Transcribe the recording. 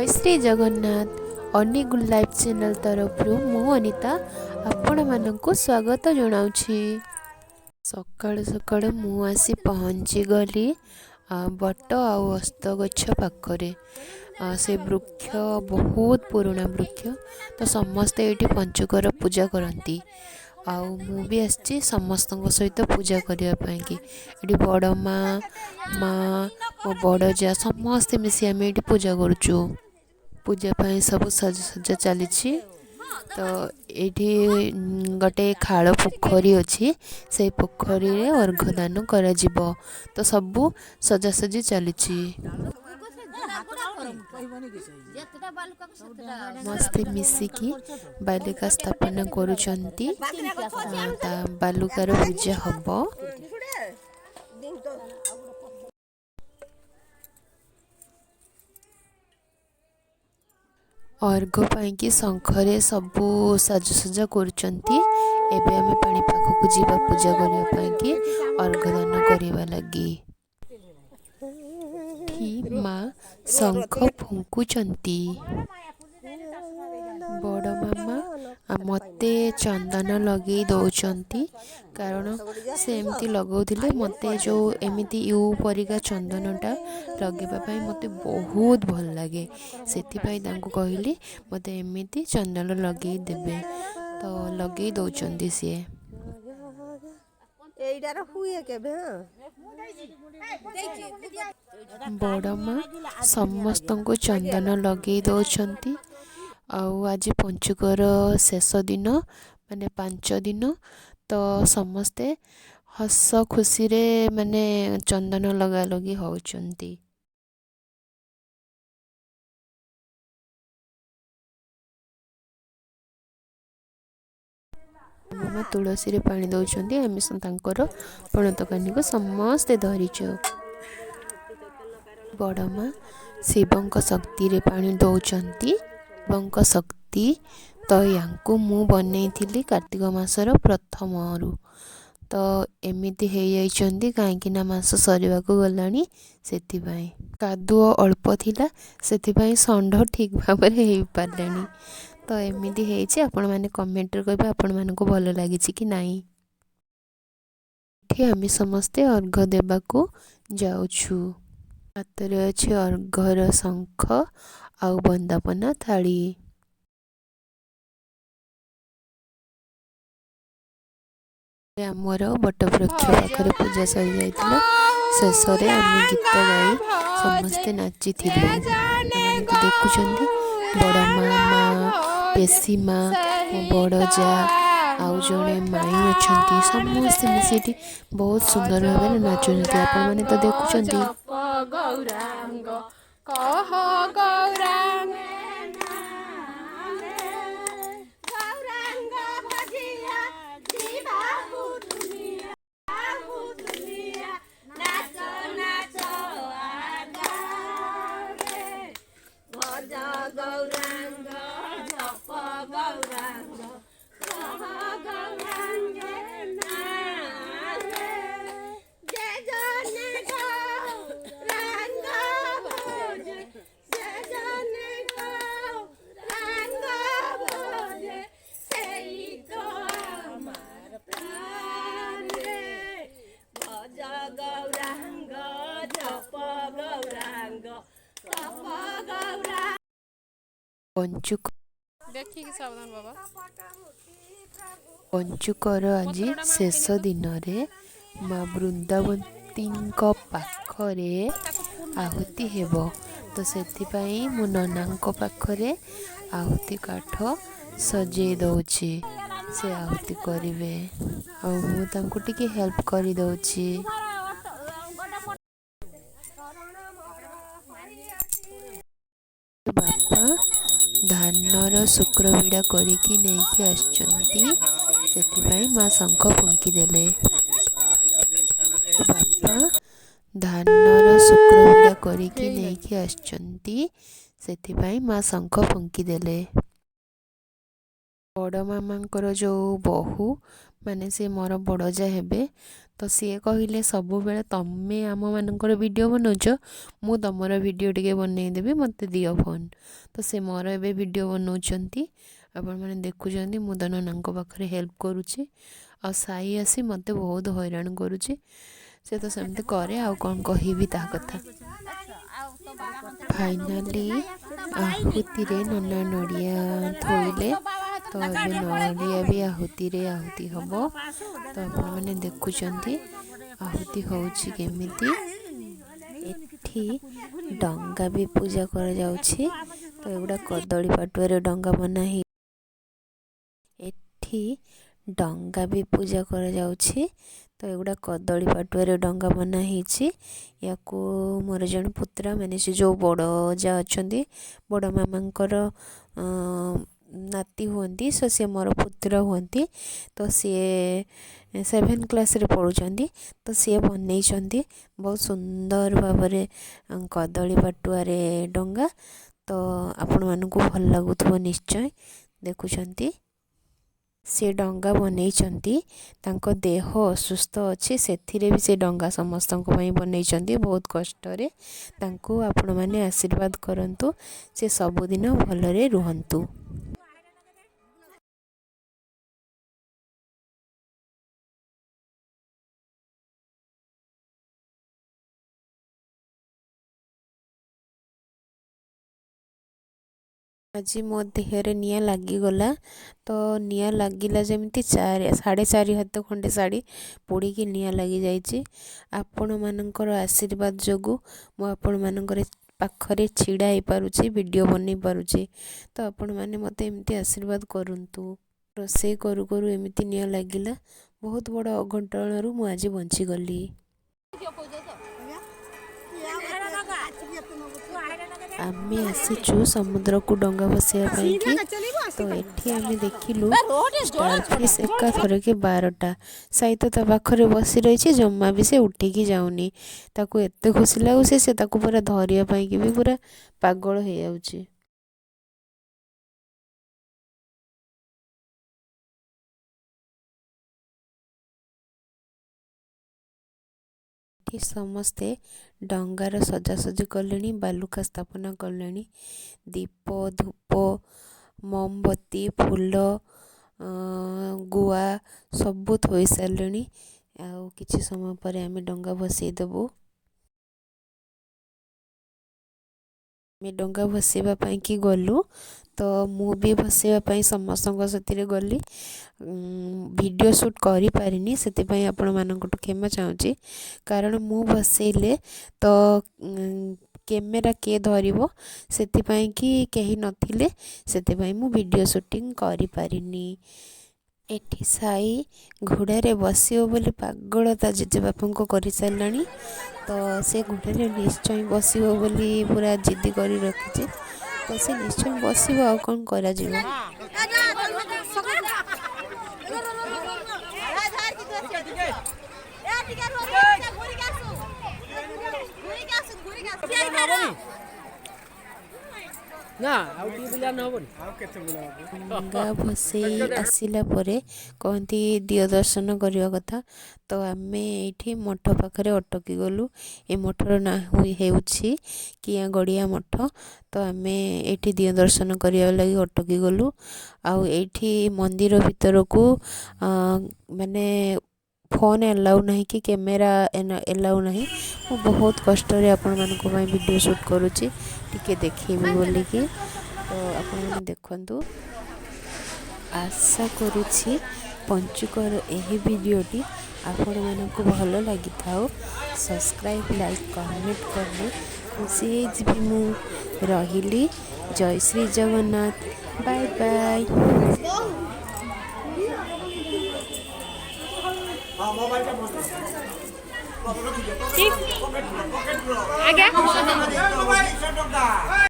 ଜୟ Shri Jagannath. Ani good life channel ତରଫରୁ ମୁଁ ଅନିତା ଆପଣମାନଙ୍କୁ ସ୍ୱାଗତ ଜଣାଉଛି। ସକାଳୁ ସକାଳୁ ମୁଁ ଆସି ପହଞ୍ଚିଗଲି ବଟ ଆଉ ଓସ୍ତ ଗଛ ପାଖରେ। ସେ ବୃକ୍ଷ ବହୁତ ପୁରୁଣା ବୃକ୍ଷ, ତ ସମସ୍ତେ ଏଇଠି ପଞ୍ଚୁକର ପୂଜା କରନ୍ତି। ଆଉ ମୁଁ ବି ଆସିଛି ସମସ୍ତଙ୍କ ସହିତ ପୂଜା କରିବା ପାଇଁକି। ଏଠି ବଡ଼ ମା, ମା, ମୋ ବଡ଼ ଯା ସମସ୍ତେ ମିଶି ଆମେ ଏଇଠି ପୂଜା କରୁଛୁ। ପୂଜା ପାଇଁ ସବୁ ସାଜସଜ୍ଜା ଚାଲିଛି। ତ ଏଇଠି ଗୋଟେ ଖାଳ ପୋଖରୀ ଅଛି, ସେଇ ପୋଖରୀରେ ଅର୍ଘ୍ୟଦାନ କରାଯିବ। ତ ସବୁ ସଜାସଜି ଚାଲିଛି। ସମସ୍ତେ ମିଶିକି ବାଲୁକା ସ୍ଥାପନ କରୁଛନ୍ତି। ତା ବାଲୁକାର ପୂଜା ହବ। ଅର୍ଘ ପାଇଁକି ଶଙ୍ଖରେ ସବୁ ସାଜସଜ୍ଜା କରୁଛନ୍ତି। ଏବେ ଆମେ ପାଣି ପାଖକୁ ଯିବା ପୂଜା କରିବା ପାଇଁକି, ଅର୍ଘ୍ୟଦାନ କରିବା ଲାଗି। ଏଠି ମା ଶଙ୍ଖ ଫୁଙ୍କୁଛନ୍ତି। ବଡ଼ ମାମା ମୋତେ ଚନ୍ଦନ ଲଗେଇ ଦେଉଛନ୍ତି, କାରଣ ସେ ଏମିତି ଲଗାଉଥିଲେ। ମୋତେ ଯେଉଁ ଏମିତି you ପରିକା ଚନ୍ଦନଟା ଲଗାଇବା ପାଇଁ ମୋତେ ବହୁତ ଭଲ ଲାଗେ, ସେଥିପାଇଁ ତାଙ୍କୁ କହିଲି ମୋତେ ଏମିତି ଚନ୍ଦନ ଲଗେଇ ଦେବେ। ତ ଲଗେଇ ଦେଉଛନ୍ତି ସିଏ। ଏଇଟାର ହୁଏ କେବେ? ବଡ଼ ମା ସମସ୍ତଙ୍କୁ ଚନ୍ଦନ ଲଗେଇ ଦେଉଛନ୍ତି। ଆଉ ଆଜି ପଞ୍ଚୁକର ଶେଷ ଦିନ, ମାନେ 5 ଦିନ, ତ ସମସ୍ତେ ହସ ଖୁସିରେ ମାନେ ଚନ୍ଦନ ଲଗାଲଗି ହେଉଛନ୍ତି। ମାମା ତୁଳସୀରେ ପାଣି ଦେଉଛନ୍ତି। ଆମେ ତାଙ୍କର ପଣତକାନିକୁ ସମସ୍ତେ ଧରିଛୁ। ବଡ଼ ମା ଶିବଙ୍କ ଶକ୍ତିରେ ପାଣି ଦେଉଛନ୍ତି। ଶିବଙ୍କ ଶକ୍ତି ତ ୟାଙ୍କୁ ମୁଁ ବନେଇଥିଲି କାର୍ତ୍ତିକ ମାସର ପ୍ରଥମରୁ, ତ ଏମିତି ହେଇଯାଇଛନ୍ତି କାହିଁକି ନା ମାସ ସରିବାକୁ ଗଲାଣି, ସେଥିପାଇଁ। କାଦୁଅ ଅଳ୍ପ ଥିଲା, ସେଥିପାଇଁ ଷଣ୍ଢ ଠିକ୍ ଭାବରେ ହେଇପାରିଲେଣି, ତ ଏମିତି ହେଇଛି। ଆପଣମାନେ କମେଣ୍ଟରେ କହିବେ ଆପଣମାନଙ୍କୁ ଭଲ ଲାଗିଛି କି ନାହିଁ। ଏଠି ଆମେ ସମସ୍ତେ ଅର୍ଘ ଦେବାକୁ ଯାଉଛୁ। ହାତରେ ଅଛି ଅର୍ଘର ଶଙ୍ଖ ଆଉ ବନ୍ଦାପନା ଥାଳି। ଆମର ବଟବୃକ୍ଷ ପାଖରେ ପୂଜା ସରିଯାଇଥିଲା। ଶେଷରେ ଆମେ ଗୀତ ଗାଇ ସମସ୍ତେ ନାଚିଥିଲୁ। ଆପଣମାନେ ତ ଦେଖୁଛନ୍ତି, ବଡ଼ ମା, ମା, ପେଶୀ ମା, ମୋ ବଡ଼ ଯା ଆଉ ଜଣେ ମାଇଁ ଅଛନ୍ତି, ସମସ୍ତେ ମିଶି ଏଠି ବହୁତ ସୁନ୍ଦର ଭାବରେ ନାଚୁଛନ୍ତି। ଆପଣମାନେ ତ ଦେଖୁଛନ୍ତି। ଗୌରାଙ୍ଗ କହ ଗୌରାଙ୍ଗ। ଗୌରାଙ୍ଗ ଭଜିଆ ଯିବାକୁ ଦୁନିଆ, ଦୁନିଆ ନାଚ ନାଚ ଆଗାରେ। ଭଜ ଗୌରାଙ୍ଗ, ଜପ ଗୌରାଙ୍ଗ, କହ ଗୌରାଙ୍ଗ ନାମେ। ଯେ ଜନେ ଗୌରାଙ୍ଗ ଭଜେ, ସେ ଜନେ ଗୌରାଙ୍ଗ ଭଜେ, ସେଇ ତ আমার ପ୍ରାଣେ। ଭଜ ଗୌରାଙ୍ଗ, ଜପ ଗୌରାଙ୍ଗ, ତପ ଗୌରାଙ୍ଗ। ପଞ୍ଚୁକ ଦେଖିକି ସାବଧାନ ବାବା। ପଞ୍ଚୁକର ଆଜି ଶେଷ ଦିନରେ ମା ବୃନ୍ଦାବତୀଙ୍କ ପାଖରେ ଆହୁତି ହେବ, ତ ସେଥିପାଇଁ ମୁଁ ନନାଙ୍କ ପାଖରେ ଆହୁତି କାଠ ସଜେଇ ଦେଉଛି। ସେ ଆହୁତି କରିବେ ଆଉ ମୁଁ ତାଙ୍କୁ ଟିକେ ହେଲ୍ପ କରିଦେଉଛି। ବାପା ଧାନର ଶୁକ୍ରବିଡ଼ା କରିକି ନେଇକି ଆସିଛନ୍ତି, ସେଥିପାଇଁ ମା ଶଙ୍ଖ ଫୁଙ୍କିଦେଲେ। ବାପା ଧାନର ଶୁକ୍ରବିଡ଼ା କରିକି ନେଇକି ଆସିଛନ୍ତି, ସେଥିପାଇଁ ମା ଶଙ୍ଖ ଫୁଙ୍କିଦେଲେ। ବଡ଼ ମାମାଙ୍କର ଯେଉଁ ବୋହୂ, ମାନେ ସେ ମୋର ବଡ଼ ଯା ହେବେ, ତ ସିଏ କହିଲେ ସବୁବେଳେ ତମେ ଆମମାନଙ୍କର ଭିଡ଼ିଓ ବନାଉଛ, ମୁଁ ତମର ଭିଡ଼ିଓ ଟିକେ ବନେଇଦେବି, ମୋତେ ଦିଅ ଫୋନ୍। ତ ସେ ମୋର ଏବେ ଭିଡ଼ିଓ ବନାଉଛନ୍ତି, ଆପଣମାନେ ଦେଖୁଛନ୍ତି। ମୁଁ ତ ନନାଙ୍କ ପାଖରେ ହେଲ୍ପ କରୁଛି, ଆଉ ସାଇ ଆସି ମୋତେ ବହୁତ ହଇରାଣ କରୁଛି। ସେ ତ ସେମିତି କରେ, ଆଉ କ'ଣ କହିବି ତା କଥା। ଫାଇନାଲି ଆହୁତିରେ ନନା ନଡ଼ିଆ ଥୋଇଲେ, ତ ଏବେ ନଡ଼ିଆ ବି ଆହୁତିରେ ଆହୁତି ହେବ। ତ ଆପଣମାନେ ଦେଖୁଛନ୍ତି ଆହୁତି ହେଉଛି କେମିତି। ଏଠି ଡଙ୍ଗା ବି ପୂଜା କରାଯାଉଛି। ତ ଏଗୁଡ଼ା କଦଳୀ ପାଟୁଆରେ ଡଙ୍ଗା ବନା ହେଇ, ଏଠି ଡଙ୍ଗା ବି ପୂଜା କରାଯାଉଛି। ତ ଏଗୁଡ଼ା କଦଳୀ ପାଟୁଆରେ ଡଙ୍ଗା ବନା ହେଇଛି। ୟାକୁ ମୋର ଜଣେ ପୁତୁରା, ମାନେ ସେ ଯେଉଁ ବଡ଼ ଯା ଅଛନ୍ତି, ବଡ଼ ମାମାଙ୍କର ନାତି ହୁଅନ୍ତି, ସୋ ସିଏ ମୋର ପୁତୁରା ହୁଅନ୍ତି। ତ ସିଏ 7 କ୍ଲାସ୍ରେ ପଢ଼ୁଛନ୍ତି। ତ ସିଏ ବନେଇଛନ୍ତି ବହୁତ ସୁନ୍ଦର ଭାବରେ କଦଳୀ ପାଟୁଆରେ ଡଙ୍ଗା। ତ ଆପଣମାନଙ୍କୁ ଭଲ ଲାଗୁଥିବ ନିଶ୍ଚୟ। ଦେଖୁଛନ୍ତି, ସେ ଡଙ୍ଗା ବନେଇଛନ୍ତି। ତାଙ୍କ ଦେହ ଅସୁସ୍ଥ ଅଛି, ସେଥିରେ ବି ସେ ଡଙ୍ଗା ସମସ୍ତଙ୍କ ପାଇଁ ବନେଇଛନ୍ତି ବହୁତ କଷ୍ଟରେ। ତାଙ୍କୁ ଆପଣମାନେ ଆଶୀର୍ବାଦ କରନ୍ତୁ, ସେ ସବୁଦିନ ଭଲରେ ରୁହନ୍ତୁ। ଆଜି ମୋ ଦେହରେ ନିଆଁ ଲାଗିଗଲା। ତ ନିଆଁ ଲାଗିଲା ଯେମିତି 4 4.5 ହାତ ଖଣ୍ଡେ ଶାଢ଼ୀ ପୋଡ଼ିକି ନିଆଁ ଲାଗିଯାଇଛି। ଆପଣମାନଙ୍କର ଆଶୀର୍ବାଦ ଯୋଗୁଁ ମୁଁ ଆପଣମାନଙ୍କର ପାଖରେ ଛିଡ଼ା ହେଇପାରୁଛି, ଭିଡ଼ିଓ ବନେଇ ପାରୁଛି। ତ ଆପଣମାନେ ମୋତେ ଏମିତି ଆଶୀର୍ବାଦ କରନ୍ତୁ। ରୋଷେଇ କରୁ କରୁ ଏମିତି ନିଆଁ ଲାଗିଲା, ବହୁତ ବଡ଼ ଅଘଟଣରୁ ମୁଁ ଆଜି ବଞ୍ଚିଗଲି। ଆମେ ଆସିଛୁ ସମୁଦ୍ରକୁ ଡଙ୍ଗା ଭସେଇବା ପାଇଁକି। ତ ଏଠି ଆମେ ଦେଖିଲୁ ଷ୍ଟାରଫିସ୍ ଏକାଥରକେ 12ଟା। ସାଇ ତ ତା ପାଖରେ ବସି ରହିଛି, ଜମା ବି ସେ ଉଠିକି ଯାଉନି। ତାକୁ ଏତେ ଖୁସି ଲାଗୁଛି, ସେ ତାକୁ ପୁରା ଧରିବା ପାଇଁକି ବି ପୁରା ପାଗଳ ହେଇଯାଉଛି। ଏଠି ସମସ୍ତେ ଡଙ୍ଗାର ସଜାସଜି କଲେଣି, ବାଲୁକା ସ୍ଥାପନା କଲେଣି, ଦୀପ, ଧୂପ, ମହମବତୀ, ଫୁଲ, ଗୁଆ ସବୁ ଥୋଇ ସାରିଲେଣି। ଆଉ କିଛି ସମୟ ପରେ ଆମେ ଡଙ୍ଗା ଭସେଇ ଦେବୁ। ଆମେ ଡଙ୍ଗା ଭସେଇବା ପାଇଁକି ଗଲୁ। ତ ମୁଁ ବି ଭସେଇବା ପାଇଁ ସମସ୍ତଙ୍କ ସାଥିରେ ଗଲି। ଭିଡ଼ିଓ ସୁଟ୍ କରିପାରିନି, ସେଥିପାଇଁ ଆପଣମାନଙ୍କଠୁ କ୍ଷମା ଚାହୁଁଛି। କାରଣ ମୁଁ ଭସେଇଲେ ତ କ୍ୟାମେରା କିଏ ଧରିବ? ସେଥିପାଇଁ କି କେହି ନଥିଲେ, ସେଥିପାଇଁ ମୁଁ ଭିଡ଼ିଓ ସୁଟିଂ କରିପାରିନି। ଏଠି ସାଇ ଘୋଡ଼ାରେ ବସିବ ବୋଲି ପାଗଳ ତା ଜେଜେବାପାଙ୍କୁ କରିସାରିଲାଣି। ତ ସେ ଘୋଡ଼ାରେ ନିଶ୍ଚୟ ବସିବ ବୋଲି ପୁରା ଜିଦି କରି ରଖିଛି। ତ ସେ ନିଶ୍ଚୟ ବସିବ, ଆଉ କ'ଣ କରାଯିବ? ନା ଆଉ ଟିକେ ବୁଲା ହବନି? ଡଙ୍ଗା ଭସେଇ ଆସିଲା ପରେ କହନ୍ତି ଦିଅ ଦର୍ଶନ କରିବା କଥା। ତ ଆମେ ଏଇଠି ମଠ ପାଖରେ ଅଟକି ଗଲୁ। ଏ ମଠର ନାଁ ହେଉଛି କିଆଁ ଗଡ଼ିଆ ମଠ। ତ ଆମେ ଏଇଠି ଦିଅ ଦର୍ଶନ କରିବା ଲାଗି ଅଟକି ଗଲୁ। ଆଉ ଏଇଠି ମନ୍ଦିର ଭିତରକୁ ମାନେ ଫୋନ୍ ଏଲାଉ ନାହିଁ କି କ୍ୟାମେରା ଏଲାଉ ନାହିଁ। ମୁଁ ବହୁତ କଷ୍ଟରେ ଆପଣମାନଙ୍କ ପାଇଁ ଭିଡ଼ିଓ ସୁଟ୍ କରୁଛି, ଟିକେ ଦେଖେଇବି ବୋଲିକି। ତ ଆପଣମାନେ ଦେଖନ୍ତୁ। ଆଶା କରୁଛି ପଞ୍ଚୁକର ଏହି ଭିଡ଼ିଓଟି ଆପଣମାନଙ୍କୁ ଭଲ ଲାଗିଥାଉ। ସବସ୍କ୍ରାଇବ୍, ଲାଇକ୍, କମେଣ୍ଟ କଲେ ଖୁସି ହେଇଯିବି ମୁଁ। ରହିଲି, ଜୟ ଶ୍ରୀ ଜଗନ୍ନାଥ, ବାଏ ବାଏ। ଆଜ୍ଞା।